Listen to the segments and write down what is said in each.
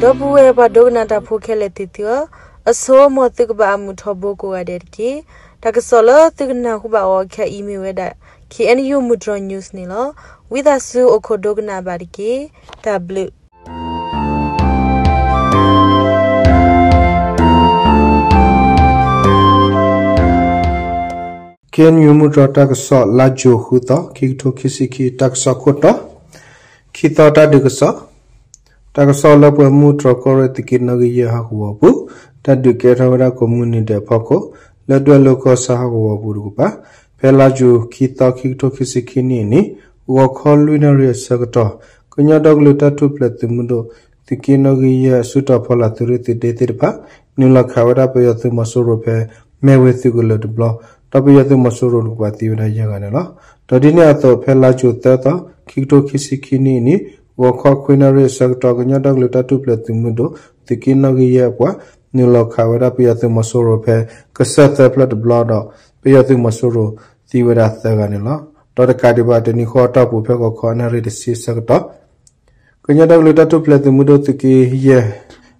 ဒီပုၢ်ဝဲၢ်ပှၤဒိကနၣ်တၢ်ဖိခဲလၢာ်သ့ၣ်သုဧၢ, အဆိ မ်သုကဘၣ်အမုာ်ထီဘိကိးဂၤဒဲးတက့ၢ်. တၢ်ကစီၣ်လၢသုကနၢ်ဟူဘၣ်အီၤခဲအံၤမ့ၢ်ဝဲဒၣ် K N U မုၢ်တြီၤ news န့ၣ်လီၤ. ဝံသးစူၤအိၣ်ခိးဒိကနၣ်ဘၣ်တက့ၢ်. တၢ်ဘျုး K N U မုၢ်တြီၤတၢ်ကစီၣ် လါယူၤ ဃုသီ ခံကထိခံဆံခံ တၢ်ကစီၣ်ခိၣ်တီ ခံသီတၢ်ဒုးကစီၣ်. တၢ်ကစီၣ်လၢပှၤမုၢ်တြီၤကီၢ်ရ့ၣ်သုးက့နီၣ်ဂံၢ်ယဲၢ်ဟီၣ်ကဝီၤပူၤ တၢ်ဒုးကဲထီၣ်ဝဲဒၣ်ကိးမုၢ်နံၤဒဲးအဖီခိၣ် လၢဒွဲၣ်လိၤကီၢ်ဆၣ်ဟီၣ်ကဝီၤပူၤတကပၤ ဖဲလါယူၤ ခံသီ ခံကထိခံဆံခံနံၣ်အနံၤ ဂီၤခီလွံၢ်နၣ်ရံၣ်အဆၢကတီၢ် ကညီဒီကလုာ်တၢ်ထူၣ်ဖျဲးသုးမုၢ်ဒိၣ် သုးက့နီၣ်ဂံၢ်ယဲၢ် အစုတီၤဖီလာ်သုးရ့ၣ်သုးဒ့သ့ၣ်တဖၣ် နုာ်လီၤခးဝဲဒၣ်ပယီၤသုးမီၤစိရိၤဖဲ မဲၢ်ဝ့ၤသုးကလၢၤတဘျီ ဒီးပယီၤသုးမီၤစိရိၤတကပၤသံဝဲဒၣ်ယဲၢ်ဂၤန့ၣ်လီၤ. ဒီးဒ်န့ၣ်အသိး ဖဲလါယူၤသၢသီ ခံကထိခံဆံခံနံၣ်အနံၤ ဂီၤခီခွံနၣ်ရံၣ်အဆၢကတီၢ် ကညီဒီကလုာ်တၢ်ထူၣ်ဖျဲးသုးမုၢ်ဒိၣ် သုးက့နီၣ်ဂံၢ်ယဲၢ်အပှၤ နုာ်လီၤခးဝဲဒၣ်ပယီၤသုးမီၤစိရိၤဖဲ ကစၢၢ်သၢဖျၢၣ်တဘျီဒီး ပယီၤသုးမီၤစိရိၤသံဝဲဒၣ်သၢဂၤန့ၣ်လီၤ. ဒီးတကးဒံးဘၣ် တနံၤဃီအတီၢ်ပူၤ ဖဲဂီၤခီနၣ်ရံၣ်တဆံအဆၢကတီၢ် ကညီဒီကလုာ်တၢ်ထူၣ်ဖျဲးသုးမုၢ်ဒိၣ်သုးက့ယဲၢ်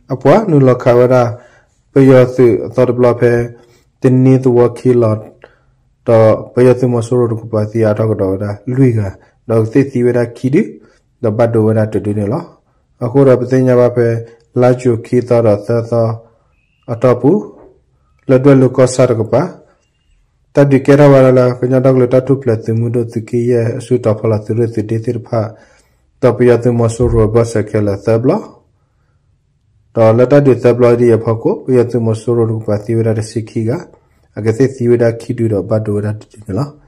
အပှၤ နုာ်လီၤခးဝဲဒၣ် ပယီၤသုးအသီတဘျီဖဲ တနံၤသဝီခံလီၤ ဒီးပယီၤသုးမီၤစိရိၤတကပၤသံအါထီၣ်ကဒီးဝဲဒၣ်လွံၢ်ဂၤ ဒီးကသ့ၣ်သံဝဲဒၣ်ခံဒု ဒီးဘၣ်ဒိဝဲဒၣ်တဒုန့ၣ်လီၤ. အဃိဒီးပသ့ၣ်ညါဘၣ်ဖဲ လါယူၤခံသီဒီးသၢသီအတီၢ်ပူၤ လၢဒွဲၣ်လိၤကီၢ်ဆၣ်တကပၤ တၢ်ဒုးကဲထီၣ်ဝဲဒၣ်လၢ ကညီဒီကလုာ်တၢ်ထူၣ်ဖျဲးသုးမုၢ်ဒိၣ်သုးက့ယဲၢ် အစုတီၤဖီလာ်သုးရ့ၣ်သုးဒ့သ့ၣ်တဖၣ် ဒီးပယီၤသုးမီၤစိရိၤအဘၢၣ်စၢၤခဲလၢာ်သၢဘျီ ဒီးလၢတၢ်ဒုးသၢဘျီဒ်အံၤအဖီခိၣ် ပယီၤသုးမီၤစိရိၤတကပၤသံဝဲဒၣ်တဆံခံဂၤ အကသ့ၣ်သံဝဲဒၣ်ခံဒုဒီးဘၣ်ဒိဝဲဒၣ်တဒုန့ၣ်လီၤ.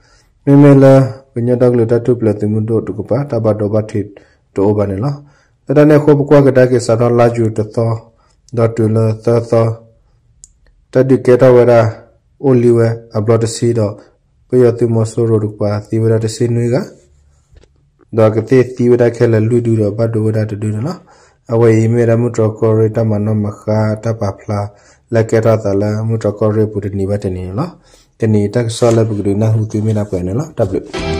မ့မ့ၢ်လၢ ကညီဒီကလုာ်တၢ်ထူၣ်ဖျဲးသုးမုၢ်ဒိၣ်တကပၤ တၢ်ဘၣ်ဒိဘၣ်ထံးတအိၣ်ဘၣ်န့ၣ်လီၤ. လၢတၢ်န့ၣ်အဃိ ပကွၢ်ကဒါက့ၤစးထီၣ်လါယူၤတသီ ဒီးတုၤလၢသၢသီ တၢ်ဒုးကဲထီၣ်ဝဲဒၣ် အိၣ်လံဝဲအဘျီတဆံဒီး ပယီၤသုးမီၤစိရိၤတကပၤသံဝဲဒၣ်တဆံနွံဂၤ ဒီးကသ့ၣ်သံဝဲဒၣ်ခဲလၢာ်လွံၢ်ဒုဒီးဘၣ်ဒိဝဲဒၣ်တဒုန့ၣ်လီၤ. အဝဲအံၤမ့ၢ်ဝဲဒၣ်မုၢ်တြီၤကီၢ်ရ့ၣ်တၢ်မၤနီၣ်မၤဃါတၢ်ပာ်ဖျါ လၢကဲထီၣ်အသးလၢမုၢ်တြီၤကီၢ်ရ့ၣ်အပူၤတနံၤဘၣ်တနံၤန့ၣ်လီၤ. တနံၤအံၤတၢ်ကစီၣ်လၢပကဒုးနၢ်ဟူသုမ့ၢ်ဒၣ်ပှဲၤန့ၣ်လီၤ. တၢ်ဘျုး